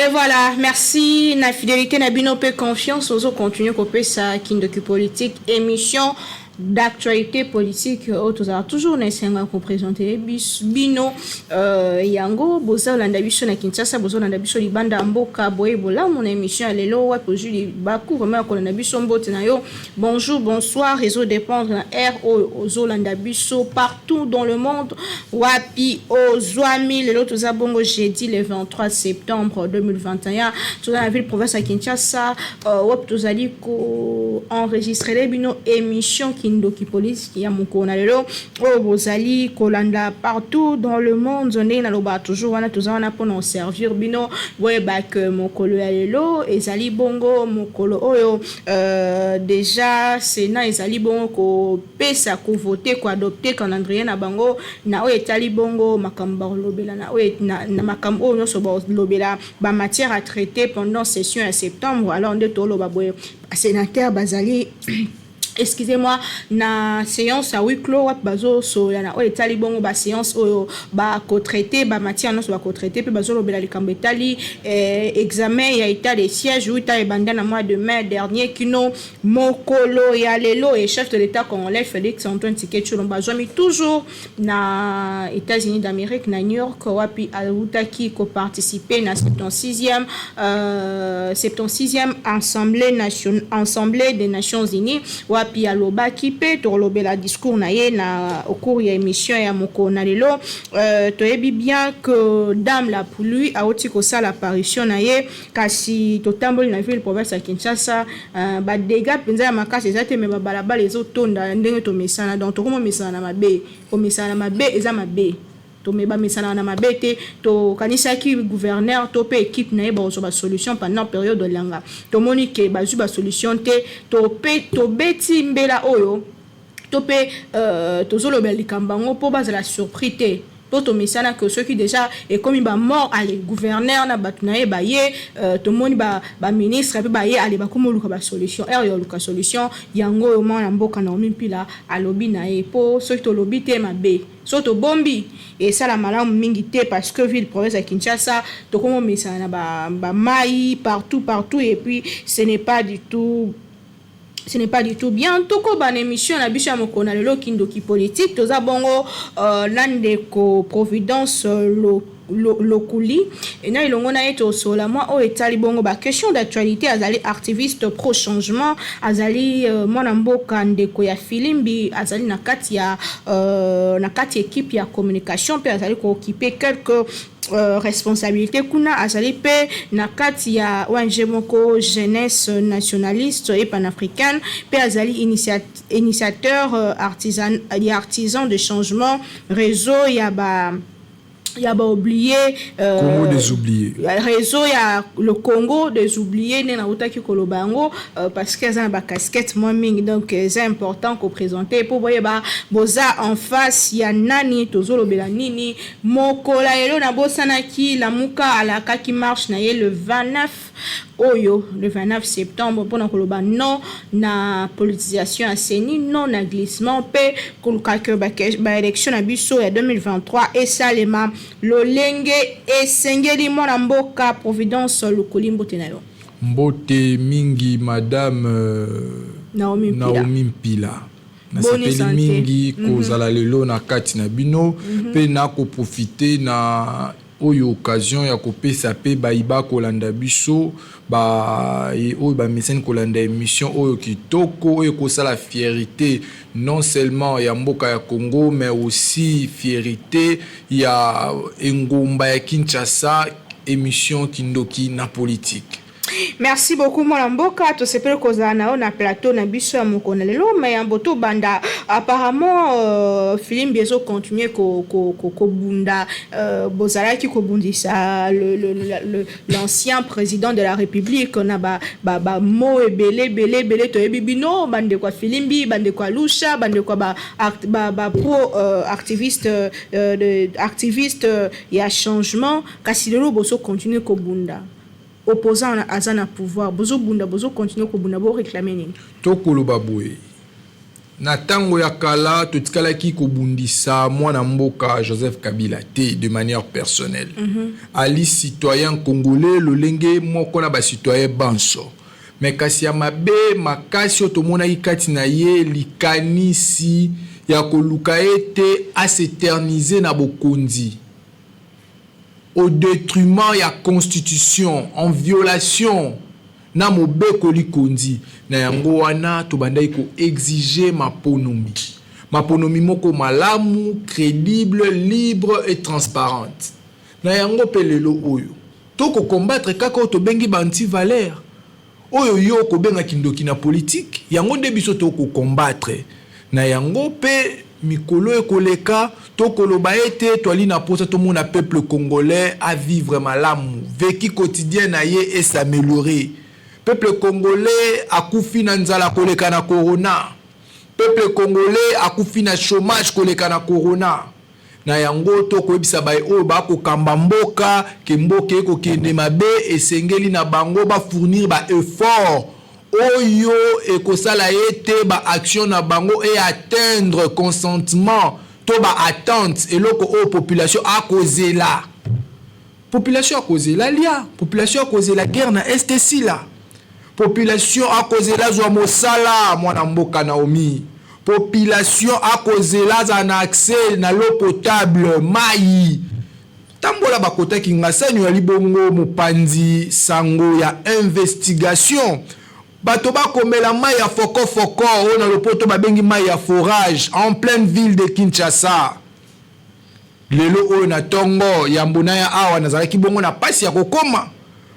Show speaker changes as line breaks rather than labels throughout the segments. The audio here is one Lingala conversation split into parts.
Et voilà, merci na fidélité na bino pe confiance ozo continuer kopesa Kindoki Politique, émission d'actualité politique oyo tozala toujours na esengo ya koprésenter bino yango. Bozolanda biso na Kinshasa, bozolanda biso libanda ya mboka, boye bolamu na émission ya lelo. Wapi ozwi libaku vraiment ya kolanda biso, mbote na yo, bonjour, bonsoir, ezodépendre na heure oyo ozolanda biso partout dans le monde wapi ozwami. Lelo toza bongo jeudi le 23 septembre 2021, toza na ville province ya Kinshasa, wapi tozali koenregistrer bino émission Kindoki Politique ya mokolo na lelo oyo bozali kolanda partout dans le monde. Ndenge nalobaka toujours wana, toza wana mpona koservir bino. Boyeba ke mokolo ya lelo ezali bongo mokolo oyo déjà Sénat ezali bongo kopesa, kovoter, koadopter calendrier na bango na oyo etali bongo makambo bakolobela na oyo na makambo oyo nyonso balobela, bamatière à traiter pendant session ya septembre. Alors nde toloba boye, basénateur bazali, excusez-moi, na séance à huis clos, wapi bazosolola na oyo etali bongo baséance oyo bakotraiter, bamatière nyonso bakotraiter, mpe bazolobela likambo etali examen ya état de siège uta ebanda na mois de mai dernier kino mokolo ya lelo. E chef de l'État congolais Félix Antoine Tshisekedi Tshilombo azwami toujours na États-Unis d'Amérique, na New York, wapi autaki koparticiper na 76e 76e Assemblée des Nations Unies, wapi alobaki, mpe tolobela discours na ye na au cours ya émission ya mokolo na lelo. Toyebi bien que Dame la Pluie auti kosala apparition na ye, kasi totamboli na ville province ya Kinshasa, badégâts mpenza ya makasi eza te, me babalabala ezotonda ndenge tomesana. Donc tokomomesana na mabe, komesana na mabe eza mabe, bamesana na mabe te. Tokanisaki gouverneur to mpe équipe na ye bakozwa basolution pendant période olanga, tomoni ke bazwi basolution te. Tobeti mbela oyo to mpe tozolobela likambo yango mpo bazala surpris te, mpo tomesana ke soki déjà ekomi bamort, ale gouverneur na bato na ye baye, tomoni baministre mpe baye, ale bakomi oluka basolution. Heure ya oluka solution yango oyo mwana mboka Naomi Mpila alobi na ye, mpo soki tolobi te mabe, so tobombi esala malamu mingi te, parce que ville province ya Kinshasa tokomi omesana na bamai partout partout, et puis ce n'est pas du tout bien. Tokoba na émission na biso ya mokolo na lelo, Kindoki Politique. Toza bongo na ndeko Providence Lokuli na elongo na ye, tosola mwa oyo etali bongo baquestion d'actualité. Azali activiste pro changement, azali mwana mboka, ndeko ya Filimbi, azali na kati équipe ya communication, mpe azali kooccuper quelques responsabilité kuna. Azali mpe na kati ya ONG moko, Jeunesse Nationaliste et Panafricaine, mpe azali initiateur artisan, ya Artisan de Changement, réseau ya baoublié.
Congo des oubliés.
Réseau ya le Congo des oubliés, nde nautaki koloba yango, parce que eza na bacasquette mwa mingi, donc eza important koprésenter mpo boyeba boza en face ya nani, tozolobela nini mokolo lelo. Nabosanaki, Lamuka alakaki marche na ye le 29 oyo, le 29 septembre, mpona koloba non na politisation ya CENI, non na glissement, mpe koluka ke baélection na biso ya 2023 esalema lolenge esengeli. Mwana mboka Providence Lokoli, mbote na yo.
Mbote mingi, madame
Naomi Mpila.
Naomi Mpila, nasepeli mingi kozala lelo na kati na bino mpe nakoprofiter na oyo occasion ya kopesa mpe bayiba kolanda biso, oyo bamesani kolanda émission oyo kitoko, oyo ekosala fierté non seulement ya mboka ya Congo, mais aussi fierté ya engumba ya Kinshasa, émission Kindoki na Politique.
Merci beaucoup, mwana mboka. Tosepeli kozala na yo na plateau na biso ya mokolo na lelo. Me yambo tobanda, apparemment Filimbi ezocontinuer kobunda. Bozalaki kobundisa l'ancien président de la République na bamo ebele ebele ebele. Toyebi bino bandeko ya Filimbi, bandeko ya Lusha, bandeko ya bapro activiste ya changement, kasi lelo bozocontinuer kobunda. Opposant aza na pouvoir, bozobunda, bozocontinuer kobunda, boréclamer nini?
Tokoloba boye. Na ntango ya kala, totikalaki kobundisa mwana mboka Joseph Kabila te de manière personnelle. Ali citoyen congolais lolenge moko na bacitoyen banso. Mais kasi ya mabe makasi oyo tomonaki kati na ye, likanisi ya koluka ete as'éterniser na bokonzi au détriment ya constitution, en violation na mobeko likondi. Na yango wana tobandaki koexiger maponomi moko malamu, crédible, libre et transparente. Na yango mpe lelo oyo tokokombattre kaka oyo tobengi baantivaleur, oyo yo okobenga kindoki na politike. Yango nde biso tokokombattre. Na yango mpe mikolo ekoleka, tokoloba ete toali na mposa tomona peuple congolais avivre malamu, vécu quotidien na ye es'améliorer. Peuple congolais akufi na nzala koleka na corona, peuple congolais akufi na chômage koleka na corona. Na yango tokoyebisa baye oyo bakokamba mboka ke mboka ekokende mabe, esengeli na bango bafournir baeffort oyo ekosala ete baaction na bango eatteindre consentement to baattente, eloko oyo population akozela. Population akozela lia, population akozela guerre na Est esila, population akozela azwa mosala, mwana mboka Naomi, population akozela azala na accès na l'eau potable, mai. Tambola bakotaki ngasani ya libongo, mopanzi sango ya investigation, bato bakomela mai ya fokofoko oyo na lopoto babengi mai ya forage en pleine ville de Kinshasa. Lelo oyo na ntongo yambo na ya awa, nazalaki bongo na mpasi ya kokoma.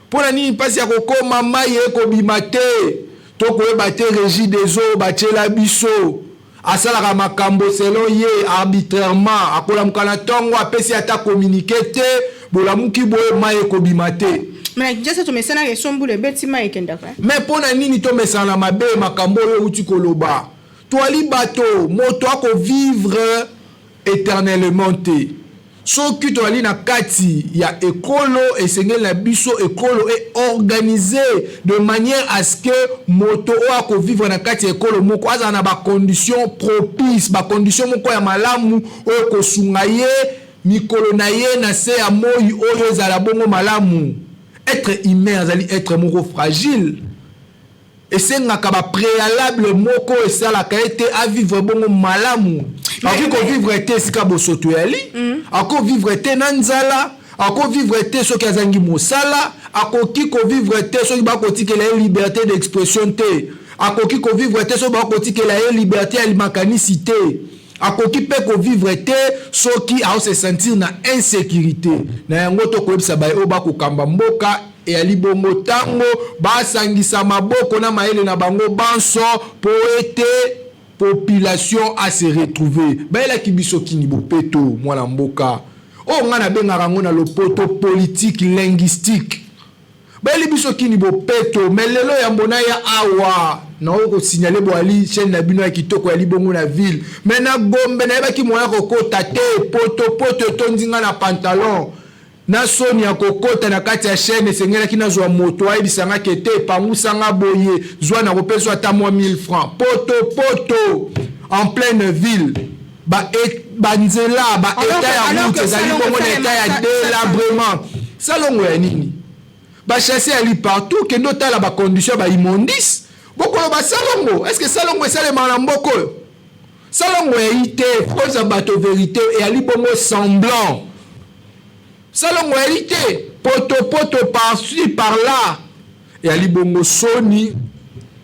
Mpo na nini mpasi ya kokoma? Mai ekobima te. Tokoyeba te, Régie des eaux batiela biso asalaka makambo selon ye, arbitrairement. Akolamuka na ntongo, apesi ata communiqué te. Bolamuki boye, mai ekobima te.
Mais na Kinshasa tomesanaka, esombula ebeti, mai ekendaka.
Mais mpo na nini tomesana na mabe? Makambo oyo euti koloba, toali bato, moto akovivre éternellement te. Soki tozali na kati ya ekolo, esengeli na biso ekolo eorganiser de manière à ce que moto oyo akovivre na kati ya ekolo moko azala na bacondition propice, bacondition moko ya malamu oyo kosunga ye mikolo na ye na se ya moi oyo ezala bongo malamu. Être humain azali être moko fragile, esengaka bapréalable moko esalaka ete avivre bongo malamu. Akoki kovivre te esika bosoto yali, akovivre te na nzala, akovivre te soki azangi mosala, akoki kovivre te soki bakotikela ye liberté d'expression te, akoki kovivre te soki bakotikela ye liberté ya makanisi te, akoki mpe kovivre te soki aose sentir na insécurité. Na yango tokoyebisa baye oyo bakokamba mboka, eyali bongo ntango basangisa maboko na mayele na bango banso mpo ete population ase retrouver. Bayelaki biso kini bopeto, mwana mboka, oyo ngai nabengaka yango na lopoto politique linguistique. Bayeli biso kini bopeto, mais lelo yambo na ya awa, naoki kosignaler boali chaîne na bino ya kitoko ya libongo na ville, mais na Gombe nayebaki moya kokota te. Potopoto etondi nga na pantalon, na soni ya kokota na kati ya chaîne. Esengelaki nazwa moto ayebisangaki ete epangusanga boye, zwa na kopesa ata mwa 1000 francs. Poto poto en pleine ville, banzela, baétat ya route ezali bongo na état ya délabrement. Salongo ya nini? Bachasser yali partout. Kende otala bacondition ya baimmondices, bokoloba salongo. Est ce que salongo esalemaka na mboka oyo? Salongo yayi te. Koza bato vérité, eyali bongo semblant. Salongo yali te, potopoto par-ci par-là, eyali bongo soni.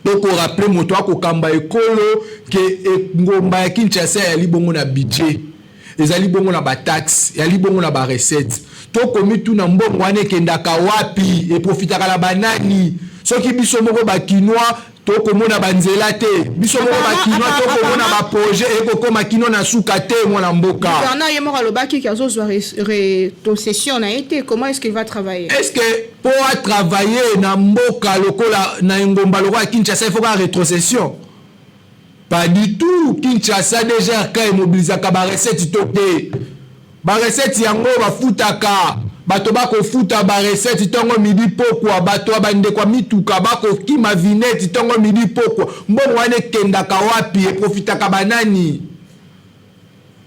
Tokorappeler moto akokamba ekolo ke ngomba ya Kinshasa eyali bongo na budget, ezali bongo na bataxe, eyali bongo na barecette. Tokomi tuna, mbongo wana ekendaka wapi? Eprofitaka na banani? Soki biso moko bakinois tokomona banzela te, biso moko bakinois tokomona baprojet ekokóma kino na suka te, mwana mboka.
Gouverneur ye moko alobaki ke azozwa rétrocession na ye te. Comment est ce qu'il va travailler?
Est ce que mpo atravailler na mboka lokola na engomba lokola Kinshasa, il faut ka rétrocession? Pas du tout. Kinshasa, DGRK emobilisaka barecette to te. Barecette yango bafutaka. Bato bakofuta barecette ntongo, midi, pokwa. Bato ya bandeko ya mituka bakokima vignette ntongo, midi, pokwa. Mbongo wana ekendaka wapi? Eprofitaka banani?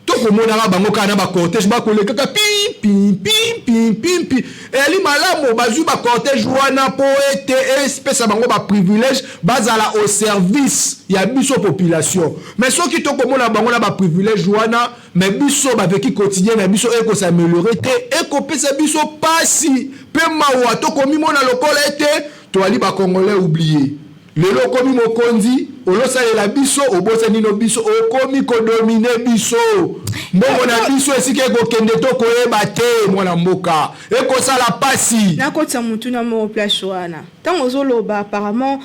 Tokomonaka bango kaka na bacortège, bakolekaka pi pi pi pi pi. Eyali malamu bazwi bacortège wana mpo ete epesa bango baprivilège, bazala au service ya biso population. Mais soki tokomona bango na baprivilège wana, mais biso bavécu quotidien na biso ekos'améliorer te, ekopesa biso pasi mpe mawa. Tokomimona lokola ete toali bacongolais oublié. Lelo okomi mokonzi, olosalela biso, obosani no biso, okomi kodominer biso. Mbongo na biso esika ekokende tokoyeba te. Mwana mboka, ekosala pasi.
Nakotisa motu na moko place wana. Ntango ozoloba, apparemment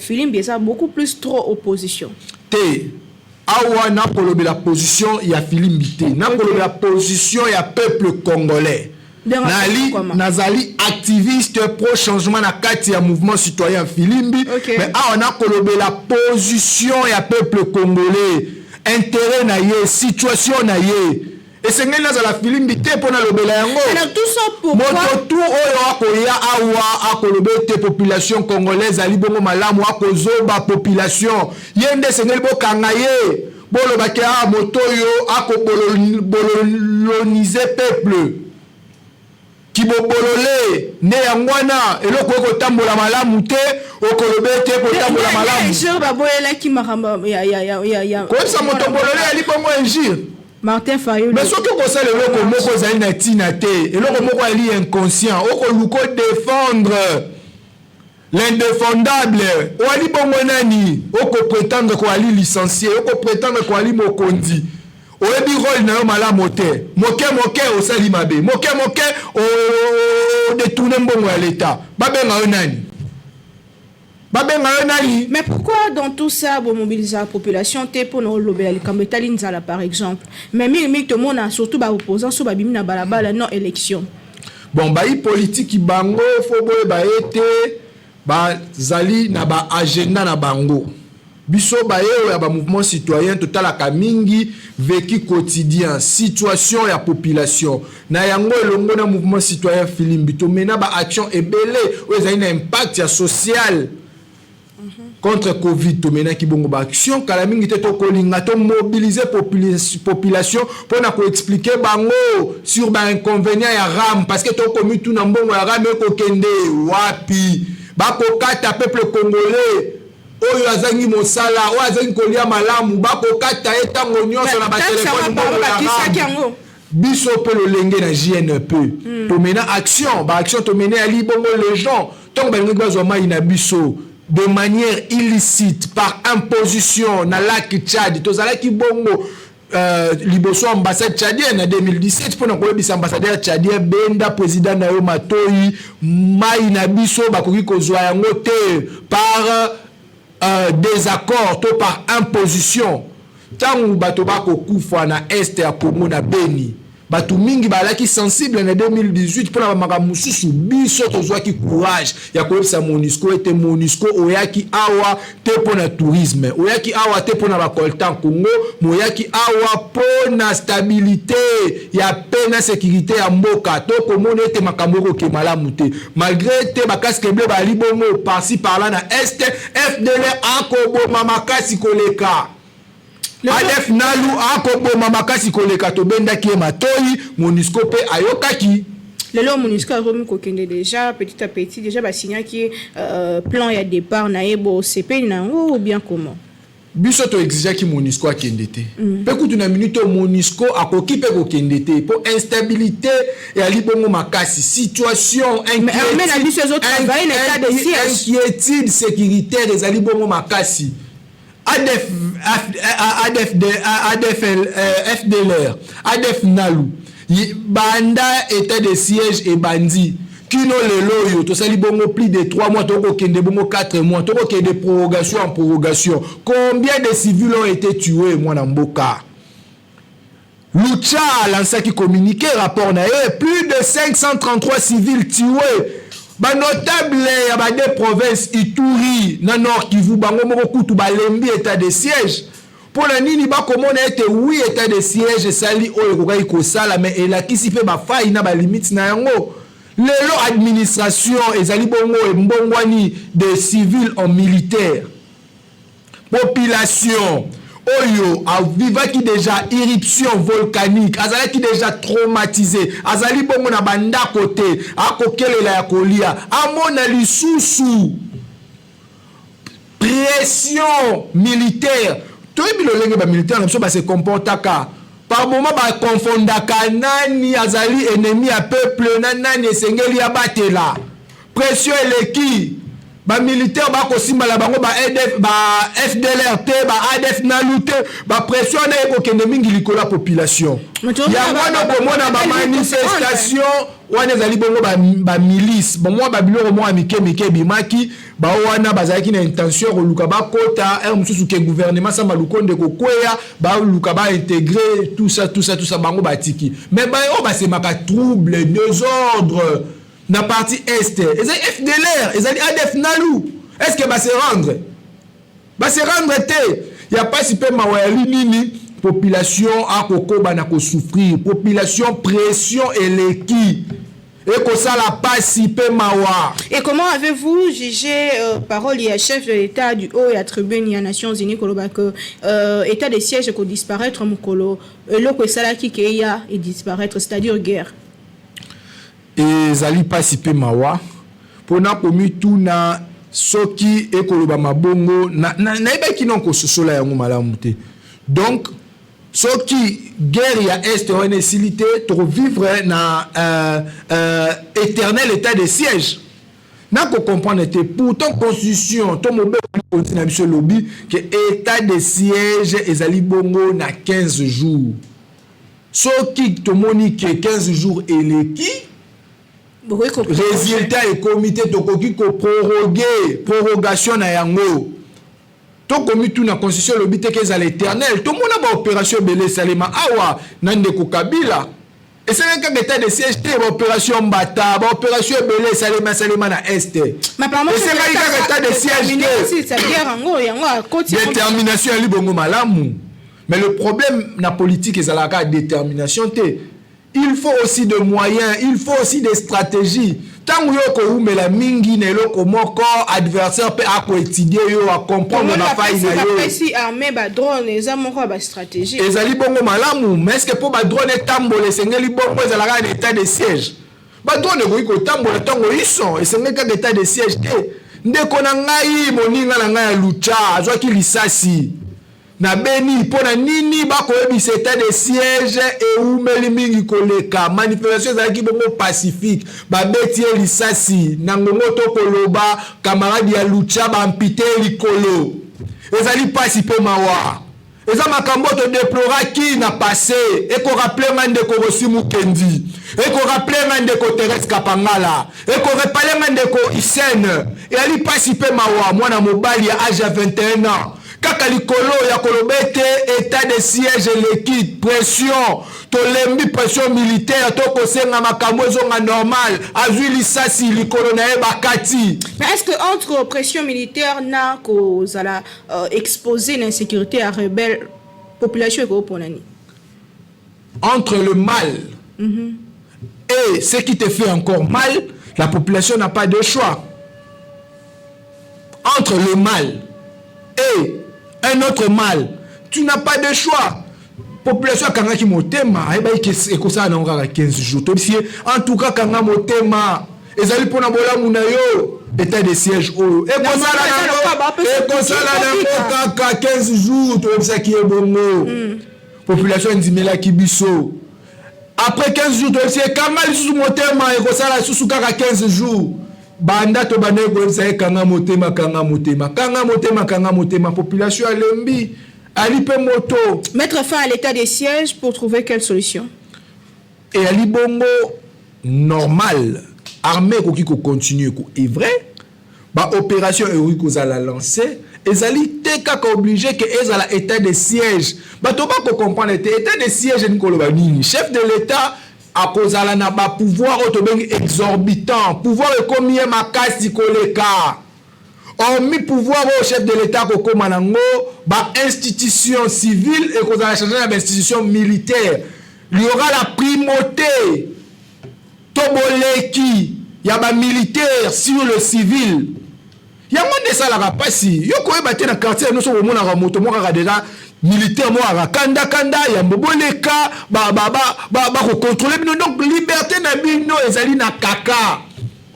Filimbi eza beaucoup plus trop opposition.
Te, awa nakolobela position ya Filimbi te, nakolobela position ya peuple congolais. Nali, nazali activiste pro changement na kati ya mouvement citoyen Filimbi, mais awa nakolobela position ya peuple congolais, intérêt na ye, situation na ye. Esengeli nazala Filimbi te mpo nalobela yango. Moto tu oyo akoya awa akoloba ete population congolaise ali bongo malamu, akozoba population. Ye nde esengeli bokanga ye, bolobaki a moto oyo akoboloniser peuple. Kibobolole nde yango wana. Eloko ekotambola malamu te, okoloba ete ekotambola malamu.
Baboyelaki makambo.
Koyebisa moto bolole yali bongo injure.
Martin Fayulu.
Mais soki okosala eloko moko ezali na ntina te, eloko moko ezali inconscient, okoluka odéfendre l'indéfendable, oali bongo nani? Okoprétendre koali licencié, okoprétendre koali mokonzi, oyebi rôle na yo malamu te. Moke moke osali mabe, moke moke odétourner mbongo ya leta, babenga yo nani? Babenga yo nani?
Mais pourquoi dans tout ça bomobiliser la population te mpona olobela likambo etali nzala par exemple? Mais mingimingi tomona surtout baopposant so babimi na balabala, non élection.
Bon, bayi politiki bango, fo boyeba ete bazali na baagenda na bango. Biso baye oyo ya bamouvement citoyen, totalaka mingi vécu quotidien, situation ya population. Na yango, elongo na mouvement citoyen Filimbi, tomena baaction ebele oyo ezali na impact ya social. Contre Covid, tomenaki bongo baaction. Kala mingi te, tokolinga tomobiliser population mpona koexpliquer bango sur bainconvénient ya RAM, parce que tokomi tuna mbongo ya RAM ekokende wapi. Bakokata peuple congolais oyo azangi mosala, oyo azangi kolia malamu, bakokata ye ntango nyonso na batelefone mbongo ya RAM. Biso mpe lolenge na JNP, tomena action, baaction tomene yali bongo les gens ntango balingaki bazwa mai na biso de manière illicite, par imposition, na lac Tchad. Tozalaki bongo liboso ambassade tchadienne na 2017 mpona koyebisa ambassadeur tchadien: benda président na yo matoi, mai na biso bakoki kozwa yango te par désaccord to par imposition. Ntango bato bakokufa na est ya Congo, na Beni, bato mingi bazalaki sensible na 2018 mpona bamakambo mosusu. Biso tozwaki courage ya koyebisa MONUSCO ete MONUSCO, oyaki awa te mpo na tourisme, oyaki awa te mpo na bacoltan Congo, moyaki awa mpo na stabilité ya pe na sécurité ya mboka. Tokomona ete makambo ekoke malamu te, malgré te bacasques bleus bali bongo par-ci par-là na est, FDLR akoboma makasi koleka, ADF NALU akoboma makasi koleka. Tobendaki ye matoi, MONUSCO mpe ayokaki.
Lelo MONUSCO akomi kokende déjà petit à petit. Déjà basignaki plan ya départ na ye. Bosepeli na yango ou bien comment?
Biso toexigeaki MONUSCO akende te. Mpe kutu na minute oyo, MONUSCO akoki mpe kokende te mpo instabilité eyali bongo makasi, situation inquiétude sécuritaire ezali bongo makasi. ADF, ADF, ADF, FDLR, ADF NALU, banda état de siège ebandi kino lelo oyo, tosali bongo plus de 3 mois, tokokende bongo 4 mois, tokokende prorogation en prorogation. Combien de civils ont été tués, mwana mboka? Lucha alansaki communiqué, rapport na ye, plus de 533 civils tués. Banotable ya badeux province, Ituri na Nord Kivu, bango moko kutu balembi état de siège. Mpo na nini bakomona ete oui, état de siège esali oyo ekokaki kosala, mais elakisi mpe bafailles na balimites na yango. Lelo administration ezali bongo embongwani de civil en militaire. Population oyo avivaki déjà éruption volcanique, azalaki déjà traumatisé, azali bongo na bandako te, akokelela ya kolia, amona lisusu pression militaire. Toyebi lolenge bamilitaire na biso base comportaka. Par moment bakonfondaka nani azali ennemi ya peuple na nani esengeli abatela. Pression eleki, bamilitaire bakosimbala bango ba, ba FDLR te, ba ADF NALU te. Bapression wana ekokende mingi likolo ya population. Yango wana okomona bamanifestation wana ezali bongo bamilice. Bon, mwa babiloko moko ya mike mike ebimaki. Bao wana bazalaki na intention ya koluka bakota ere mosusu ke gouvernement Sama Lukonde kokweya, baluka baintégrer tout ça, tout ça, tout ça. Bango batiki, mais baoyo basemaka trouble, désordre na partie est ezali FDLR, ezali ADF NALU. Est ce que base rendre? Base rendre te. Ya pasi mpe mawa yali nini? Population akokoba na kosouffrir. Population, pression eleki, ekosala pasi mpe mawa.
Et comment avez-vous jugé parole ya chef de l'État du haut ya tribune ya Nations Unies, koloba que état de siège ekodisparaître mokolo eloko esalaki ke eya edisparaître, c'est-à-dire guerre?
Ezali mpasi mpe mawa mpona komituna soki ekoloba mabongo. Nayebaki na kososola yango malamu te. Donc soki guerre ya Est wana esili te, tokovivre na éternel état de siège. Nakocomprendre te. Pourtant constitution to mobeko likonzi na biso elobi ke état de siège ezali bongo na 15 jours. Soki tomoni ke 15 jours eleki, résultat ekomi te, tokoki koproroger, prorogation na yango. Tokomi tuna, constitution elobi te ke ezala éternel. Tomona baopération ebele esalema awa na ndeko Kabila, esalaki kaka état de siège te. Baopération Mbata, baopération ebele esalema, esalema na Est, esalaki kaka état de siège te. Détermination yali bongo malamu, mais le problème na politique ezalaka détermination te. Il faut aussi de moyens, il faut aussi des stratégies. Ntango yo kowumela mingi na eloko moko, adversaire mpe akoétudier yo, acomprendre na faille na yo. Ezali bongo malamu, mais est-ce mpo badrone etambola esengeli bongo ezalaka na état de siège? Badrone ekoki kotambola ntango iso, esengeli kaka état de siège te. Ndeko na ngai, moninga na ngai ya Lucha azwaki lisasi na Beni. Mpo na nini bakoyebisa état de siège ewumeli mingi koleka? Manifestation ezalaki bongo pacifique, babeti ye lisasi na ngongo. Tokoloba camarade ya Lucha baamputer likolo. Ezali mpasi mpe mawa. Eza makambo oyo todeploraki na passé. Ekorappeler nga ndeko Rossy Mukendi, ekorappeler nga ndeko Thérèse Kapangala, ekorappeler nga ndeko Isene. Eyali mpasi mpe mawa. Mwana mobali ya age ya 21 ans, kaka likolo ya koloba ete état de siège eleki, pression, tolembi pression militaire, tokosenga makambo ezonga normal, azwi lisasi likolo na ye, bakati.
Mais est ce que entre pression militaire na kozala exposé na insécurité ya rebelle, population ekopona nini?
Entre le mal et ce qui te fait encore mal, la population n'a pas de choix. Entre le mal et un autre mal, tu n'as pas de choix. Population akangaki motema, ayebaki ekosala nango kaka 15 jours. Tobisi ye, en tout cas kanga motema, ezali mpona bolamu na yo. État de siège oyo ekosala nango kaka 15 jours. Toyebisaki ye bongo, population endimelaki biso. Après 15 jours, toyebisi ye kanga lisusu motema, ekosala lisusu kaka 15 jours. Banda tobandaki koyebisa ye kanga motema, kanga motema, kanga motema, kanga motema, population alembi, ali mpe moto.
Mettre fin à l'état de siège pour trouver quelle solution?
Eyali bongo normal. Armée ekoki kocontinuer koœuvrer, baopération ekoki kozala lancé. Ezali te kaka obligé ke ezala état de siège. Bato bakocomprendre te état de siège elingi koloba nini. Chef de l'État akozala na bapouvoir oyo tobengi exorbitant. Pouvoir ekomi ye makasi koleka. Hormis pouvoir oyo chef de l'État akokóma nango, bainstitution civile ekozala change na bainstitution militaire. Il y aura la primauté to boleki ya bamilitaire sur le civil. Yango nde esalaka mpasi. Yo koyeba te, na quartier nyonso komonaka moto moko kaka déjà militaire moko kaka kandakanda yambo boleka bakocontrôle bino. Donc liberté na bino ezali na kaka.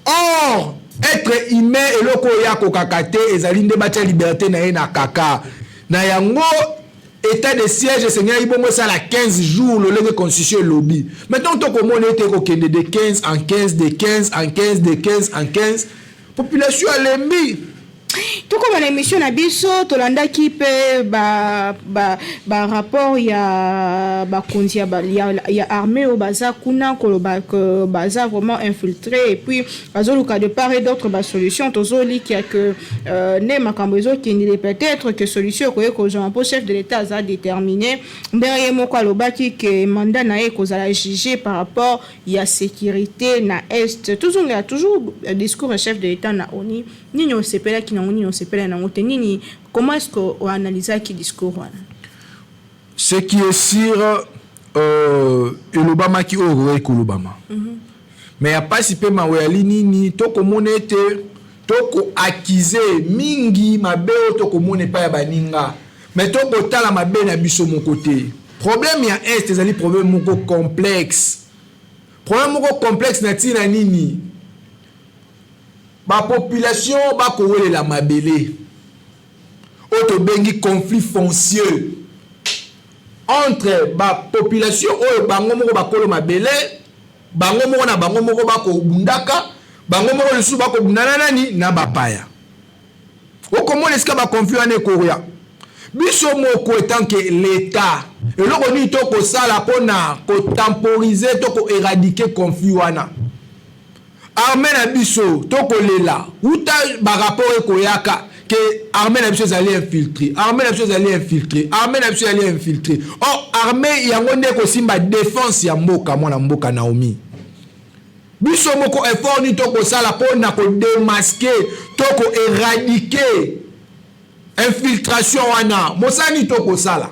Or être humain, eloko oyo akokaka te ezali nde batia liberté na ye na kaka. Na yango, état de siège esengeli bongo esala 15 jours lolenge constitution elobi. Maintenant tokomona ete ekokende de 15 en 15, de 15 en 15, de 15 en 15. Population alembi.
Tokóma na émission na biso. Tolandaki mpe barapport ya bakonzi ya armée oyo baza kuna koloba ke baza vraiment infiltré et puis bazoluka de part et d'autre basolution. Tozolikia ke nde makambo ezokendele, peut-être que solution ekoki kozwama, mpo chef de l'État aza déterminé. Ndenge ye moko alobaki ke mandat na ye ekozala juge par rapport ya sécurité na Est. Tozongela toujours discours ya chef de l'État na ONU. Nini osepelaki nango, nini osepelaki nango te? Nini, comment est ce que oanalysaki discours wana?
Ce qui est sûr, elobamaki oyo ekoki kolobama. Mais ya pasi mpe mawa yali nini? Tokomona ete tokoaccuser mingi mabe oyo tokomona epai ya baninga, mais tokotala mabe na biso moko te. Problème ya Est ezali problème moko complexe, problème moko complexe na ntina nini? Bapopulation bakowelela mabele, oyo tobengi conflit foncier entre bapopulation oyo bango moko bakolo mabele, bango moko na bango moko bakobundaka, bango moko lisusu bakobunda na nani? Na bapaya. Okomona esika baconflit wana ekoya. Biso moko en tant que l'État, eloko nini tokosala mpona kotemporiser to koéradiquer conflit wana? Armée na biso, tokolela wuta barapport ekoyaka ke armée na biso ezali infiltré, armée na biso ezali infiltré, armée na biso ezali infiltré. Or armée yango nde ekosimba défense ya mboka. Mwana mboka Naomi, biso moko effort nini tokosala mpona kodémasquer to koéradiquer infiltration wana? Mosala nini tokosala?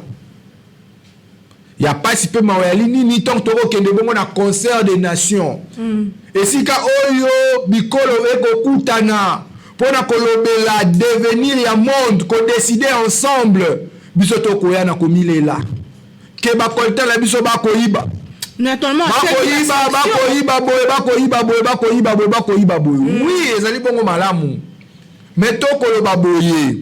Ya pasi mpe mawa yali nini? Ntango tokokende bongo na concert des nations, esika oyo bikolo ekokutana mpona kolobela devenir ya monde, kodécider ensemble, biso tokoya na komilela ke bacoltan na biso bakoyiba, bakoyiba, bakoyiba boye, bakoyiba boye, bakoyiba boye, bakoyiba boye. Oui, ezali bongo malamu, mais tokoloba boye: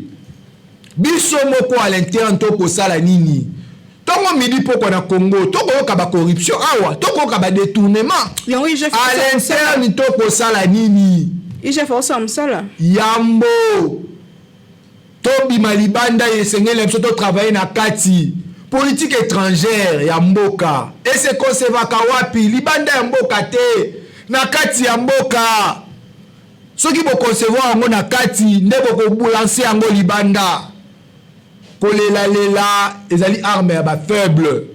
biso moko à l'interne tokosala nini? Ntongo midi pokwa na Congo tokoyoka bacorruption awa, tokoyoka badétournement. À l'interne tokosala nini?
IGF osala mosala.
Yambo tobima libanda, esengeli na biso totravailler na kati. Politique étrangère ya mboka ese concevaka wapi? Libanda ya mboka te, na kati ya mboka. Soki boconcevoir yango na kati, nde bokolancer yango libanda. Kolelalela ezali arme ya bafaible.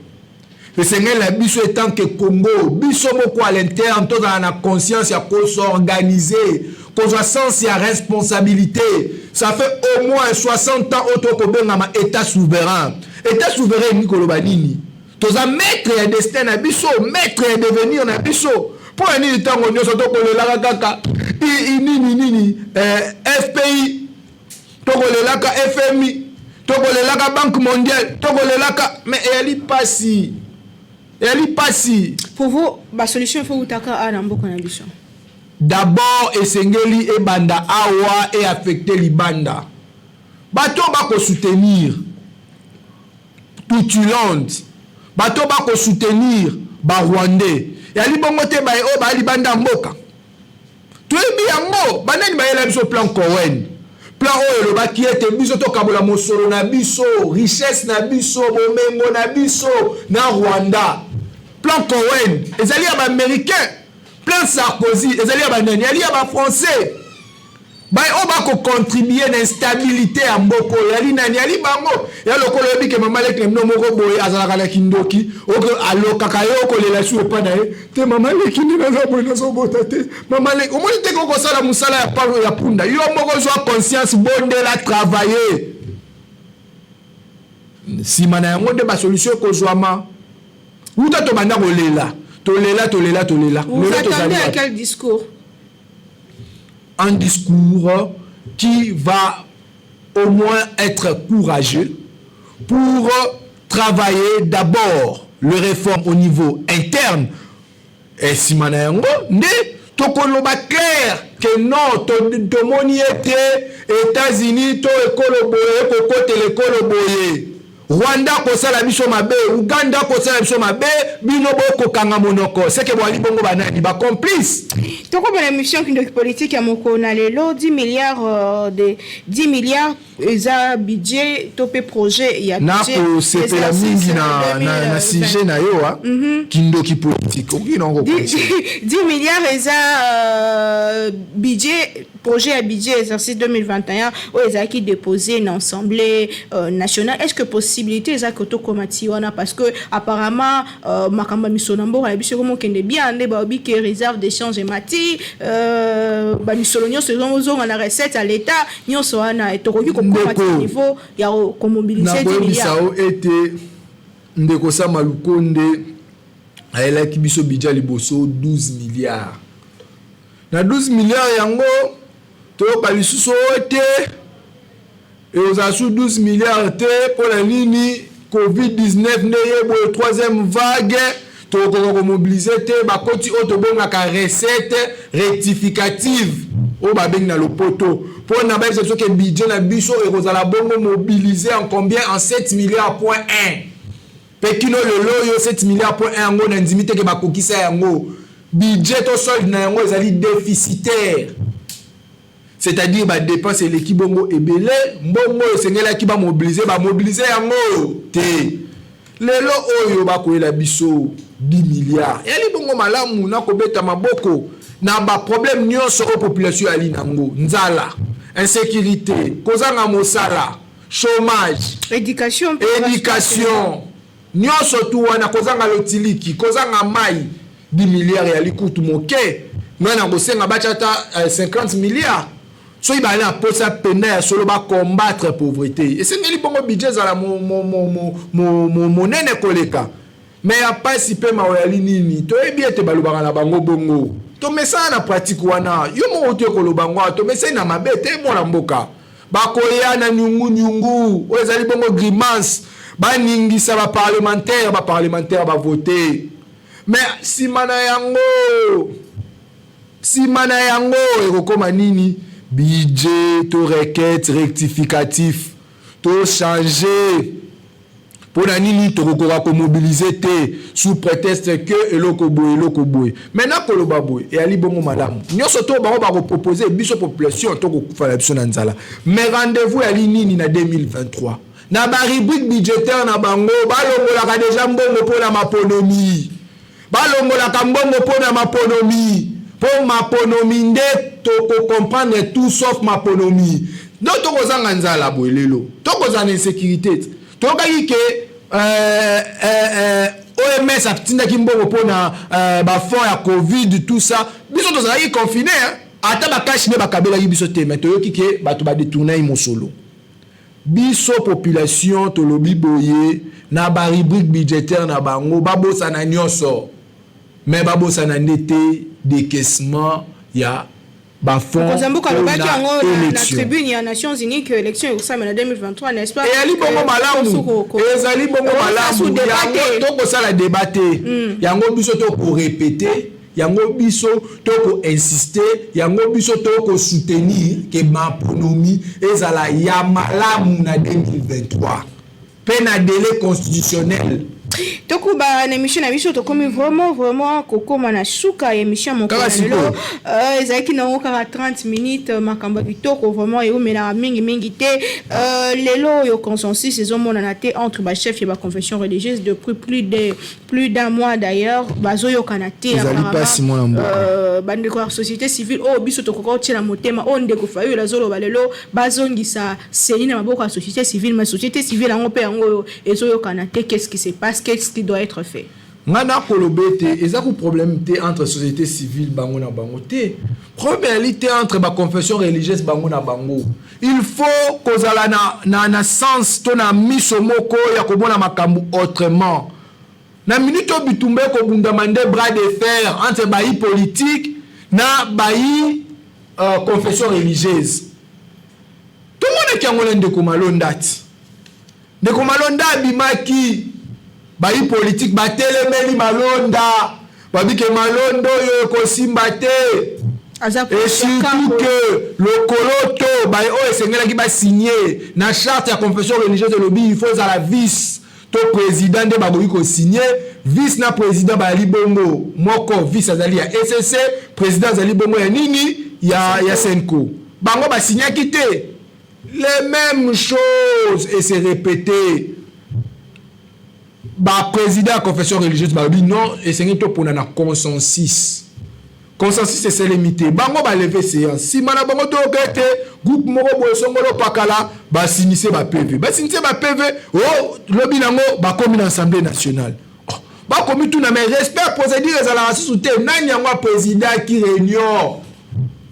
Esengeli na biso en tant que Congo, biso moko à l'interne tozala na conscience ya kos'organiser, kozwa sens ya responsabilité. Ça fait au moins 60 ans oyo tokobengama état souverain. État souverain elingi koloba nini? Toza maître ya destin na biso, maître ya devenir na biso. Mpo ya nini ntango nyonso tokolelaka kaka nini nini, FPI, tokolelaka FMI, tokolelaka Banque mondiale, tokolelaka? Mais eyali mpasi, eyali mpasi.
Pour vous, basolution efo utaka awa na mboka na biso?
D'abord esengeli ebanda awa, eaffecter libanda. Bato bakosoutenir Tutulande, bato bakosoutenir Barwandais, eyali bongo te baye oyo baya libanda ya mboka. Toyebi yango banani bayela biso plan Cohen, plan oyo elobaki ete biso tokabola mosolo na biso, richesse na biso, bomengo na biso na Rwanda. Plan Cohen ezali ya Baaméricain. Plan Sarkozy ezali ya banani? Ezali ya Bafrançais. Oyo bakocontribuer na instabilité ya mboka oyo yali nani? Yali bango. Ya lokola oyebi ke mama leki na bino moko boye azalaka na kindoki, alokaka ye, okolela su epa na ye te: "Mama leki, nde naza boye, nazobota te." Mama leki, omoni te kokosala mosala ya palo ya punda. Yo moko zwa conscience, bondela, travailler. Nsima na yango nde basolution ekozwama. Wuta tobanda kolela, tolela, tolela, tolela.
Vous attendez à quel discours?
Un discours qui va au moins être courageux pour travailler d'abord le réforme au niveau interne. Nsima na yango nde tokoloba clair ke non, tomoni ete États-Unis to ekolo boye ekokotela ekolo boye, Rwanda kosala biso mabe, Uganda kosala biso mabe, bino bokokanga monoko, seke boali bongo banani bacomplice.
Tokobona émission Kindoki Politique ya mokolo na lelo. 10 milliards de 10 milliards eza budget to mpe projet ya
Nakosepela mingi na sujet na yo a Kindoki Politique, okoki nango.
10 milliards eza budget, projet ya budget exercice 2021 oyo ezalaki déposé na Assemblée nationale. Est ce que possibilité eza ke tokóma ti wana? Parce que apparemment makambo ya misolo na mboka na biso ekomokende bien, nde balobi ke réserve d'échange emati, bamisolo nyonso ezozonga na recette ya l'État. Nyonso wana, tokoki kokóma ti niveau ya komobiliser 10 milliards?
O ete ndeko Sama Lukonde ayelaki biso budget liboso 12 milliards. Na 12 milliards yango, toyoka lisusu oyo te, ekozala su 12 milliards te. Mpo na nini? Covid-19 nde ye boye, troisième vague, tokoka komobiliser te. Bakoti oyo tobengaka recette rectificative, oyo babengi na lopoto, mpo na bayebisa biso ke budget na biso ekozala bongo mobilisé en combien? En 7 milliards point 1. Mpe kino lelo oyo, 7 milliards point 1 yango, na ndimi teke bakokisa yango. Budget to solde na yango ezali déficitaire, c'est-à-dire badépense eleki bongo ebele. Mbongo oyo esengelaki bamobiliser, bamobiliser yango te. Lelo oyo bakoyela biso 10 milliards, eyali bongo malamu na kobeta maboko. Na baproblème nyonso oyo population eyali nango, nzala, insécurité, kozanga mosala, chômage,
éducation,
éducation, nyonso tu wana, kozanga lotiliki, kozanga mai, 10 milliards eyali kutu moke. Ngai na kosenga batya ata 50 milliards. Soki bazali na mposa penda ya solo bacombattre pauvreté, esengeli bongo budget ezala monene koleka. Me ya pasi mpe mawa yali nini? Toyebi ete balobaka na bango bongo, tomesana na pratique wana. Yo moko te koloba ngo, tomesani na mabe te. Mwana mboka, bakoya na nyungu-nyungu oyo ezali bongo grimace, baningisa baparlementaire, baparlementaire bavote. Mais nsima na yango ekokóma nini? Budget to requête rectificatif, tochange. Mpo na nini tokokoka komobiliser te sous prétexte ke eloko boye, eloko boye? Maintenant, koloba boye eyali bongo malamu. Nyonso to bango bakopropose biso, population tokokufa na biso na nzala. Mais rendez-vous yali nini na 2023? Na barubrique budgétaire na bango, balongolaka deja mbongo mpo na maponomi, balongolaka mbongo mpo na maponomi, mpo maponomi nde tokocomprendre tout sauf maponomi. Donc tokozanga nzala boye lelo, tokozala na insécurité. Toyokaki ke OMS atindaki mbongo mpona bafonds ya Covid, tout ça. Biso tozalaki confiné, ata bakashi nde bakabelaki biso te. Mais toyoki ke bato badétournaki mosolo. Biso population tolobi boye: na barubrique budgétaire na bango, babosana nyonso, mais babosana nde te décaissement ya
bafonds. Mboka alobaki yango na tribune ya Nations Unies que élection ekosalema na 2023, n'est-ce pas?
Eyali bongo malamu, ezali bongo malamu. Yango tokosala débat te. Yango biso tokorépéter, yango biso tokoinsiste, yango biso tokosoutenir ke maponomi ezala ya malamu na 2023 mpe na délai constitutionnel.
Tokuba na émission na biso, tokomi vraiment vraiment kokóma na suka ya émission mokolo
Kaka
lelo.
Sikoyo.
Ezalaki nango kaka 30 minutes, makambo ya kitoko vraiment, eumelaka mingimingi te. Lelo oyo consensus ezomonana te entre bachef ya baconfession religieuse depuis plus d'un mois d'ailleurs, bazoyokana te.
Ezali
apparemment.
Pasi, mwana mboka.
Bandeko ya société civile oyo biso tokoka kotiela motema, oyo ndeko Fayulu azoloba lelo bazongisa CENI na maboko ya société civile, mais société civile yango mpe yango oyo ezoyokana te. Qu'est-ce qui se passe? Qu'est-ce qui doit être fait?
Nga nakoloba ete eza ku problème te entre société civile bango na bango te. Problème ezali te entre baconfession religieuse bango na bango. Il faut kozala na sens to na miso moko ya komona makambo autrement. Na minute oyo bitumba ekobundama nde bras de fer entre bayi politique na bayi confession religieuse. Tomonaki yango na ndeko Malonda ti ndeko Malonda abimaki, bayi politike batelemeli Malonda, babike Malonda oyo ekosimba te.
Aza
Et surtout que lokolo to baye oyo esengelaki basigne na charte ya confession religieuse elobi il faut ezala vice to président nde bakoki kosigne. Vice na président bazali bongo moko. Vice azali ya ECC, président azali bongo ya nini, ya CENCO. Bango basignaki te. Les mêmes choses et se répéter. Baprésident ya confession religieuse balobi non, esengeli topona na consensus. Consensus eselemi te, bango balever séance. Nsima na bango toyoka ete groupe moko boye songolo pakala basinise baPV, basinise baPV o lobi nango bakomi na Assemblée nationale. Oh, bakomi tuna, mais respect ya procédure ezalaka susu te. Nani yango aprésidaki réunion,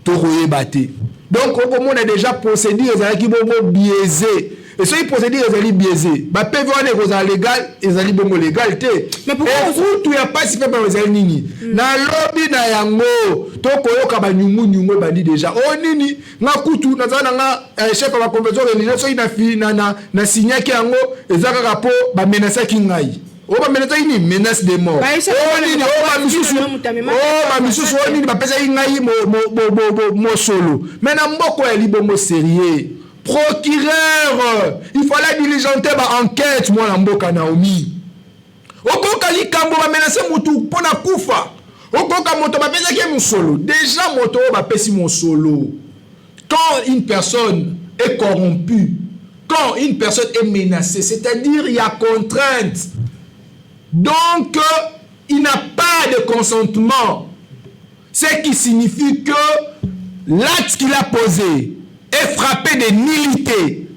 tokoyeba te. Donc okomona déjà procédure ezalaki bongo biaisé. Et soki procédure ezali biaisé, baPV wana ekozala légal, ezali bongo légal te. Ekutu ya mpasi mpe bango ezali nini? Nalobi na yango tokoyoka banyungunyungu ebandi déjà. O nini, nga kutu nazala na nga chef ya baconfession religieuse, soki nasignaki yango eza kaka mpo bamenasaki ngai. Oyo bamenasaki nini? Menace de mort. Oyo nini? Oyo bamisusu, oyo bamisusu, oyo nini, bapesaki ngai mosolo. Mais na mboka ya libongo sérieux, procureur il fallait diligenter baenquête. Mwana mboka Naomi, okoka likambo bamenase motu mpo na kufa, okoka moto bapesaki ye mosolo. Déjà moto oyo bapesi mosolo, quand une personne est corrompue, quand une personne est menacée, c'est-à-dire il y a contrainte, donc il n'a pas de consentement, ce qui signifie que l'acte qu'il a posé est frappé de nullité,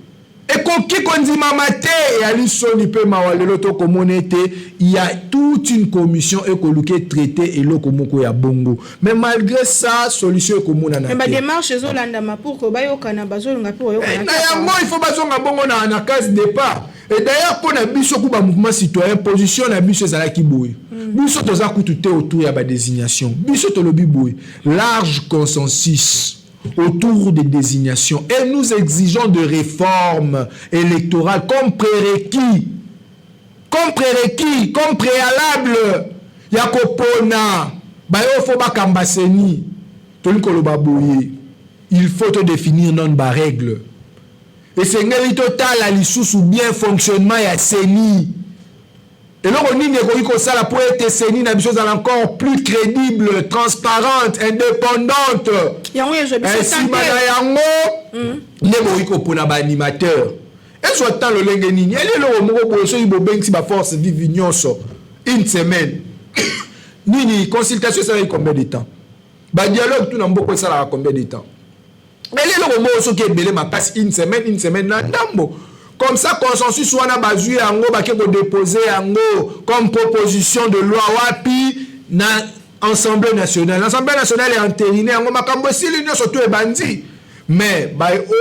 ekoki kondimama te. Eyali soni mpe mawa. Lelo tokomona ete il y a toute une commission ekoluka etraite eloko moko ya bongo, mais malgré ça solution ekomonana
te. Badémarche ezolandama pour que bayokana, bazolonga mpe koyokana.
Na yango il faut bazonga bongo na case départ. Et d'ailleurs mpo na biso ku bamouvement citoyen, position na biso ezalaki boye. Biso toza kutu te autour ya badésignation. Biso tolobi boye: large consensus autour des désignations et nous exigeons de réformes électorales comme prérequis, comme prérequis, comme préalable ya kopona bayo fo bakamba CENI. Tolingi koloba boye: il faut todéfinir nano barègle. Esengeli totala lisusu bien fonctionnement ya CENI, eloko nini ekoki kosala mpo ete CENI na biso ezala encore plus crédible, transparente, indépendante. Nsima na yango nde bokoki kopona baanimateur. Ezwa tan lolenge nini? Eli eloko moko boye, soki bobengisi baforce vive nyonso une semaine nini, consultation esalaki combien de temps? Badialogue tuna mboka esalaka combien de temps? Eli eloko moko soki ebele makasi une semaine, une semaine na ndambo. Comme ça consensus wana bazwi yango, bake kodépose yango comme proposition de loi wapi? Na Assemblée nationale. L'Assemblée nationale entériné yango, makambo esili nyonso to ebandi. Mais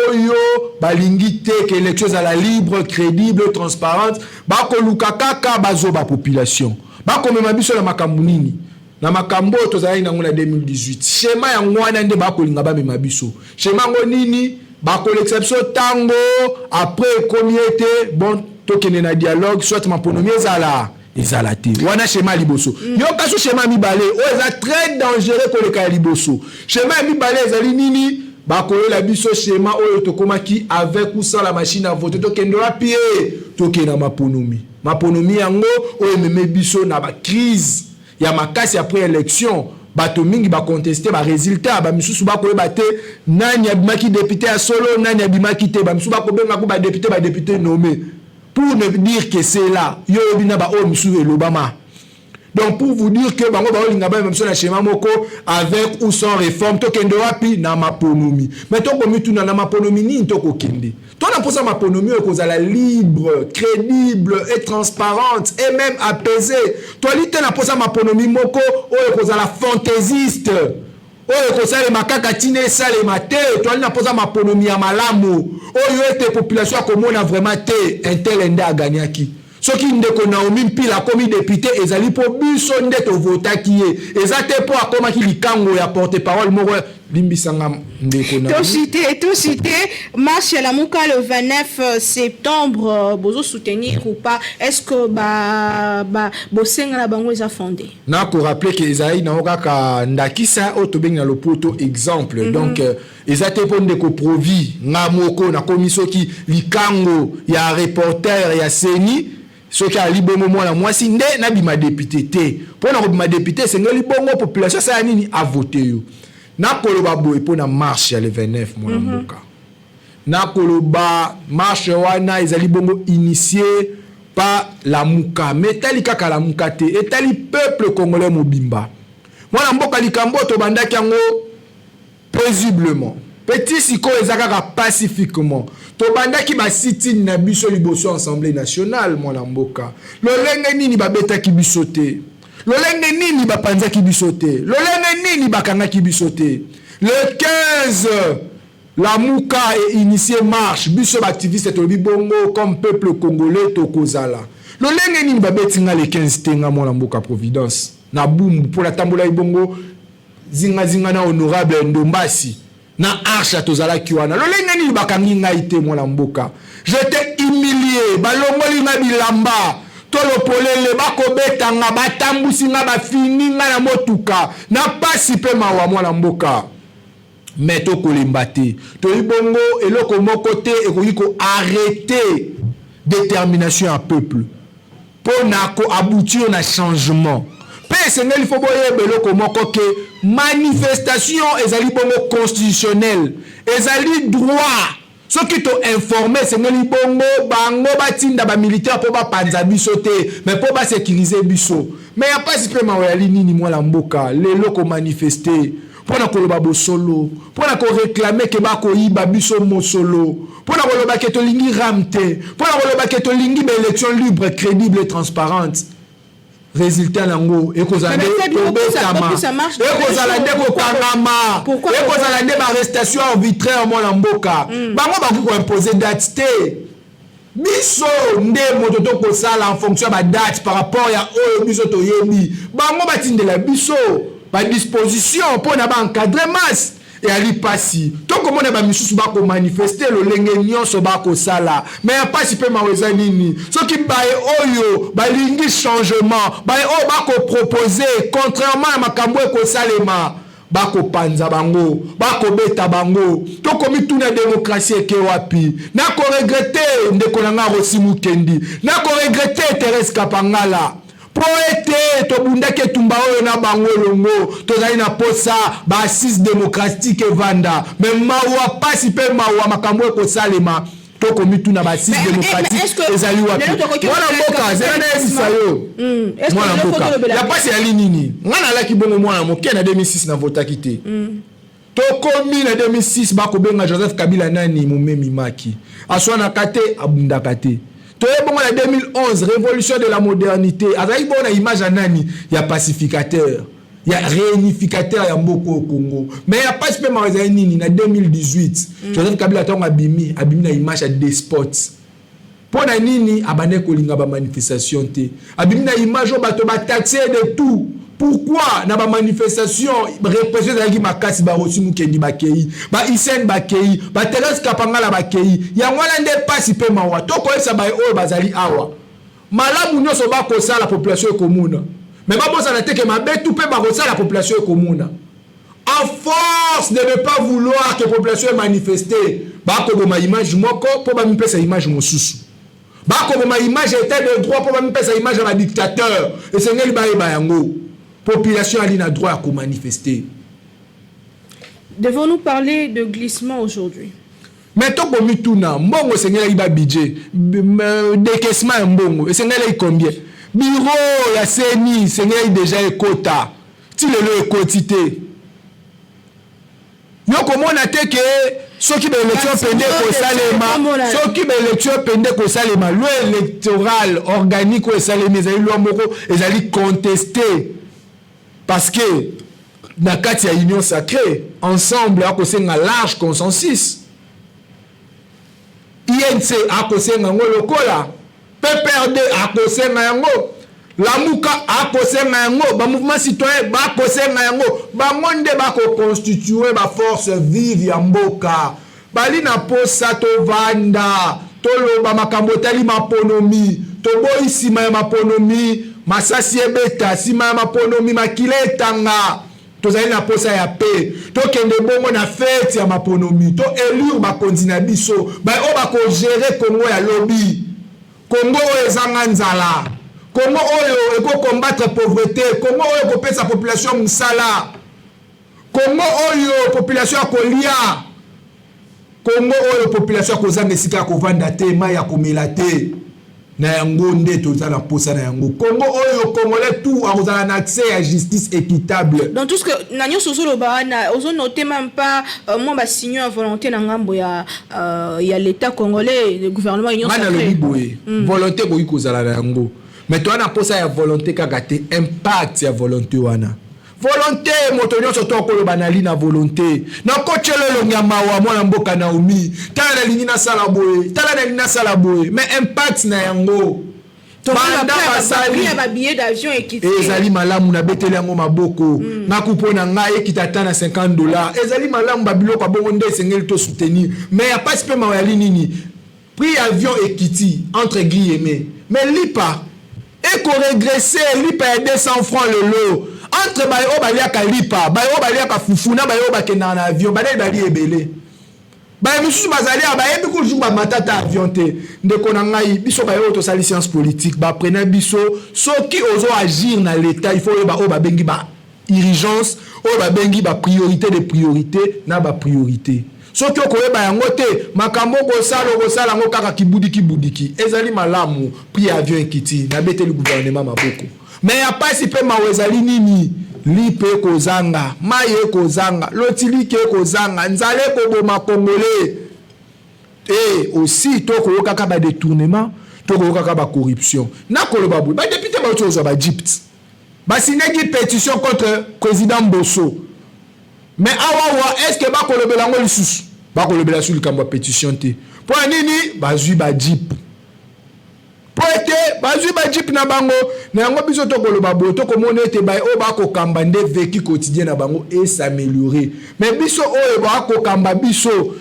oyo balingi te ke élection ezala libre, crédible, transparente, bakoluka kaka bazoba population, bakomema biso na makambo nini, na makambo oyo tozalaki nango na 2018. Schéma yango wana nde bakolinga bamema biso. Schéma yango nini? Bakolekisa biso ntango, après ekomi ete bon, tokende na dialogue, soit maponomi ezala te. Wana schéma ya liboso. Yoka so schéma ya mibale oyo eza très dangereux koleka ya liboso. Schéma ya mibale ezali nini? Bakoyela biso schéma oyo tokomaki avec ou sans la machine à voter. Tokende wapi ye? Tokende na maponomi. Maponomi yango oyo ememe biso na bacrise ya makasi après élection. Bato mingi baconteste barésultat, bamisusu bakoyeba te nani abimaki député ya solo, nani abimaki te. Bamisusu bakobengako badéputé, badéputé nommé, pour ne dire que c'est là yo oyebi na baoyo misusu elobama. Donc pour vous dire que bango baolinga bamema biso na schéma moko avec ou sans réforme. Tokende wapi? Na maponomi. Mais tokomituna, na maponomi nini tokokende? To na mposa maponomi oyo ekozala libre, crédible et transparente et même apaisé. Toali te na mposa maponomi moko oyo ekozala fantaisiste, oyo ekosalema kaka ntina esalema te. Toali na mposa maponomi ya malamu oyo ete population akomona vraiment te un tel nde agagnaki. Soki ndeko Naomi Mpila akomi député, ezali mpo biso nde tovotaki ye, eza te mpo akomaki likango ya porte parole moko. Limbisanga, ndeko.
Tosite marche ya Lamuka le 29 septembre, bozo soutenir ou pas? Est ce que ba bosenga na bango eza fondé?
Nakorappeler ke ezali nango kaka ndakisa oyo tobengi na lopoto exemple. Donc eza te mpo ndeko Provi, nga moko nakomi soki likango ya reporter ya CENI, soki ali bongo mwana mwasi nde nabima député te. Mpo na kobima député, esengeli bongo population asala nini? Avote yo. Nakoloba boye mpo na marche ya le 29, mwana mboka. Nakoloba marche wana ezali bongo initié par Lamuka, mais etali kaka Lamuka te, etali peuple congolais mobimba. Mwana mboka, likambo tobandaki yango paisiblement, petit sikoyo eza kaka pacifiquement. Tobandaki basit-in na biso liboso Assemblée nationale. Mwana mboka, lolenge nini babetaki biso te? Lolenge nini bapanzaki biso te? Lolenge nini bakangaki biso te? Le 15, Lamuka einitié marche. Biso baactiviste tolobi bongo, comme peuple congolais tokozala. Lolenge nini babeti nga le 15 te, nga mwana mboka Providence na Bumbu, mpo natambolaki bongo zingazinga na honorable Ndombasi na Arche, tozalaki wana. Lolenge nini bakangi ngai te? Mwana mboka, j'étais humilié. Balongoli nga bilamba, tolopolele, bakobeta nga, batambusi nga, bafini nga na motuka na pasi mpe mawa. Mwana mboka, me tokolemba te. Toyi bongo eloko moko te ekoki koarrêter détermination ya peuple mpo na koaboutir na changement. Mpe esengeli fo boyeba eloko moko ke manifestation ezali bongo constitutionnel, ezali droit. Soki toinforme, esengeli bongo bango batinda bamilitaire mpo bapanza biso te, mais mpo basécuriser biso. Mais ya mpasi mpe mawa yali nini, mwana mboka? Lelo komanifeste mpo na koloba bosolo, mpo na koréclamer ke bakoyiba biso mosolo, mpo na koloba ke tolingi RAM te, mpo na koloba ke tolingi baélection libre, crédible et transparente, résultat nango ekozala nde kobetama, ekozala nde kokangama, ekozala nde baarrestation arbitraire. Mwana mboka, bango bakoki koimpose date te. Biso nde moto tokosala en fonction ya badate par rapport ya oyo biso toyebi. Bango batindela biso badisposition mpo na baencadre masse. Eyali mpasi, tokomona bamisusu bakomanifeste lolenge nyonso bakosala. Me ya mpasi mpe mawa eza nini? Soki baye oyo balingi changement, baye oyo bakopropose contrairement ya makambo ekosalema, bakopanza bango, bakobeta bango. Tokomituna, démocratie eke wapi? Nakoregretter ndeko na nga Rossy Mukendi, nakoregretter Thérèse Kapangala, mpo ete tobundaki etumba oyo na bango elongo. Tozali na posa baassise démocratique evanda. Me mawa, pasi mpe mawa, makambo ekosalema, tokomituna baassise démocratique ezali wapi? Mwana mboka, zela nayebisa yo. Mwana mboka, ya pasi yali nini? Ngai nalaki bongo mwana moke na 2006, navotaki te. Tokomi na 2006, bakobenga Joseph Kabila nani? Momemi maki, aswanaka te, abundaka te. Toye bongo na 2011, révolution de la modernité. Azalaki bongo na image ya nani? Ya pacificateur, ya réunificateur ya mboka oyo Congo. Mais ya pasi mpe mawa ezali nini? Na 2018, Joseph Kabila ntango abimi, abimi na image ya despote. Mpo na nini? Abandaki kolinga bamanifestation te. Abimi na image oyo bato bataxe de tout. Pourquoi? Na bamanifestation, répression ezalaki makasi. BaRossy Mukendi bakei, baisene bakei, baThérèse Kapangala bakei. Yango wana nde mpasi mpe mawa. Tokoyebisa baye oyo bazali awa, malamu nyonso bakosala, population ekomona. Me babosana te ke mabe tu mpe bakosala, population ekomona. À force de ne pas vouloir que population manifeste, bakoboma image moko mpo bamipesa image mosusu, bakoboma image ya état de droit mpo bamipesa image ya badictateur. Esengeli bayeba yango, population ali na droit ya komanifester.
Devons-nous parler de glissement aujourd'hui?
Mais tokomituna, mbongo esengelaki, babudget, décaissement ya mbongo esengelaki combien? Bureau ya CENI esengelaki déjà ekota, ti lelo ekoti te. Yo komona te ke soki baélection pende kosalema, soki baélection pende kosalema, loi électorale organique oyo esalemi ezali loi moko ezali contesté, parce que na kati ya Union sacrée, Ensemble akosenga large consensus, UNC akosenga yango lokola, PPRD akosenga yango, Lamuka akosenga yango, bamouvement citoyen bakosenga yango. Bango nde bakoconstituer baforce vive ya mboka. Bali na posa tovanda, toloba makambo etali maponomi. Toboyi nsima ya maponomi masasi ebeta, nsima ya maponomi makila etanga. Tozali na posa ya pe tokende bongo na fête ya maponomi, to élire bakonzi na biso oyo bakogérer Kongo ya lobi, Kongo oyo ezanga nzala, Kongo oyo ekocombattre pauvreté, Kongo oyo ekopesa population mosala, Kongo oyo population akolia, Kongo oyo population akozanga esika ya kovanda te, mai ya komela te. Na yango nde toza na posa na yango, Kongo oyo Congolais tout akozala na accès ya justice équitable.
Donc tout ce que na nyonso ozoloba wana, ozonote même pas mwa basignaux ya volonté na ngambo ya l'État congolais, le gouvernement Union?
Nga nalobi boye, volonté ekoki kozala na yango, mais toza na posa ya volonté kaka te, impact ya volonté wana. Volonté, moto nyonso to akoloba nali na volonté, nakotyela elongi ya mawa mwana mboka Naomi, tala nalingi nasala boye, tala nalingi nasala boye, mais impact na yango?
Banda basali
ezali malamu, nabeteli yango maboko. Ngaku mpo na ngai ekita ata na 50 $, ezali malamu. Babiloko ya bongo nde esengeli tosoutenir. Mais ya pasi mpe mawa yali nini? Prix avion ekiti, entre guillemets, mais lipa ekoregresser. Lipa ya 200 francs lelo, entre baye oyo baliaka lipa, baye oyo baliaka fufu na baye oyo bakendaka na avion, banani bali ebele? Baye mosusu bazali awa bayebi kujour bamata ta avion te. Ndeko na ngai, biso baye oyo tosali science politique, baprena biso, soki ozo agir na l'État, il faut oyeba oyo babengi ba urgence, oyo babengi bapriorité de priorité na bapriorité. Soki okoyeba yango te, makambo okosala, okosala yango kaka kibudiki budiki. Ezali malamu, prix ya avion ekiti, nabeteli gouvernement maboko. Mais ya pasi mpe mawa ezali nini? Lipa ekozanga, mai ekozanga, lotiliki ekozanga, nzala ekoboma Congolais. E aussi tokoyokaka badétournement, tokoyokaka bacorruption. Nakoloba boye, badéputé bauti kozwa bajeep, basignaki pétition contre président Mboso, mais awawa, est ce que bakolobela yango lisusu? Bakolobela su likambo ya pétition te. Mpo ya nini? Bazwi bajeep, mpo ete bazwi bajeep na bango. Na yango biso tokoloba boye, tokomona ete baye oyo bakokamba nde vécu quotidien na bango esaméliorer, mais biso oyo bakokamba biso,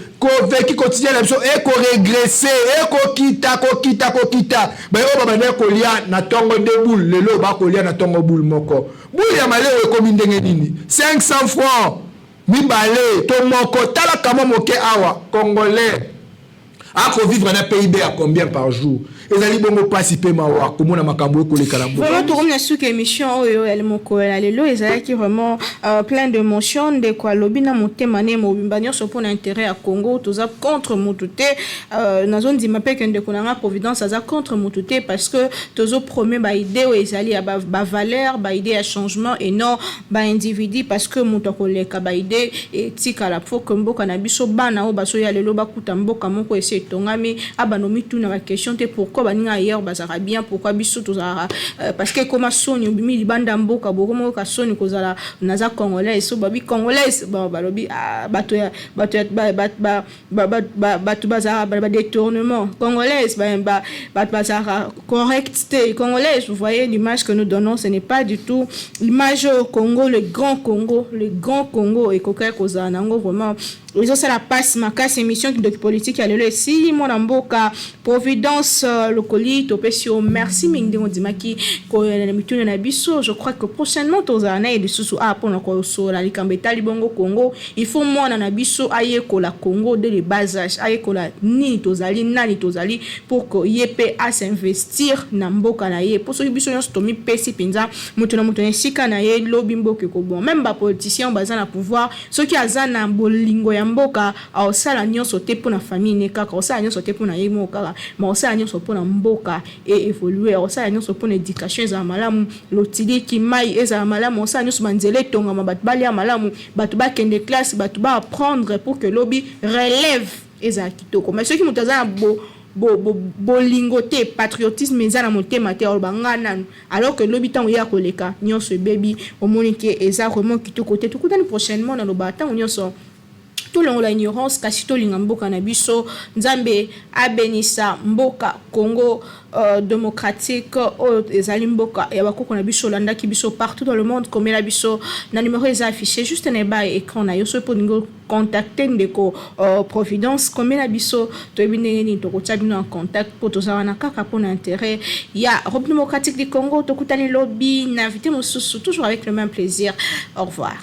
vécu quotidien na biso ekoregresser, ekokita, kokita, kokita. Baye oyo babandaki kolia na ntongo deux boules, lelo bakolia na ntongo boule moko. Boule ya maleo ekomi ndenge nini? 500 francs mibale to moko. Tala kama moke awa, Congolais akovivre na PIB ya combien par jour? Ezali bongo mpasi mpe mawa komona makambo ekoleka na
mboka. Vraiment, tokomi na suka émission oyo ya mokolo ya lelo. Ezalaki vraiment plein d'émotion. Ndeko alobi na motema ne mobimba nyonso mpona intérêt ya Congo. Toza contre motu te. Nazondima mpe ke ndeko na nga Providence aza contre motu te, parce que tozoprôner baidée oyo ezali ya bavaleur, baidée ya changement et non baindividu, parce que moto akoleka, baidée etikala. Faut que mboka na biso, bana oyo bazoya lelo bakuta mboka moko esi etongami, abanda omituna baquestion te: pourquoi baninga ailleurs bazalaka bien, pourquoi biso tozalaka? Parce que ekoma soni, obimi libanda mboka, bokoma oyoka soni kozala naza Congolaise. So babi Congolaise, bon, balobi bato ya bato bazalaka badétournement, Congolaise bato bazalaka correct te, Congolaise. Vous voyez l'image que nous donnons, ce n'est pas du tout l'image au Congo, le grand Congo, le grand Congo ekokaki kozala nango vraiment. Ezosala mpasi makasi. Émission Kindoki Politique ya lelo esili. Mwana mboka Providence Lokoli, topesi yo merci mingi ndenge ondimaki koyela na mituna na biso. Je crois que prochainement tozala na ye lisusu a mpona kosola likambo etali bongo Congo. Il faut mwana na biso ayekola Congo dès le bas âge, ayekola nini tozali, nani tozali, pour que ye mpe as'investir na mboka na ye. Mpo soki biso nyonso tomipesi mpenza, moto na moto na esika na ye, lobi mboka ekobonga. Même bapoliticien baza na pouvoir, soki aza na bolingo ya mboka, aosala nyonso te mpo na famille ne kaka, aosala nyonso te mpo na ye moko kaka, ma osala nyonso mpo na mboka eévolue, aosala nyonso mpo na éducation ezala malamu, lotiliki mai ezala malamu, osala nyonso banzela etongama, bato balia malamu, bato bakende classe, bato baapprendre, pour que lobi relève ezala kitoko. Mais soki moto aza na bolingo te, patriotisme eza na motema te, aloba nga nanu, alors que lobi ntango ye akoleka, nyonso ebebi. Omoni ke eza vraiment kitoko te. Tokutani prochainement. Naloba ntango nyonso, tolongola ignorance, kasi tolinga mboka na biso. Nzambe abenisa mboka Congo démocratique oyo ezali mboka ya bakoko na biso. Olandaki biso partout dans le monde, komela biso na numéro eza affiché juste na eba écran na yo. Soki mpo olingi contacter ndeko Providence, komela biso, toyebi ndenge nini tokotia bino en contact, mpo toza wana kaka mpona intérêt ya République démocratique du Congo. Tokutani lobi na invité mosusu, toujours avec le même plaisir. Au revoir.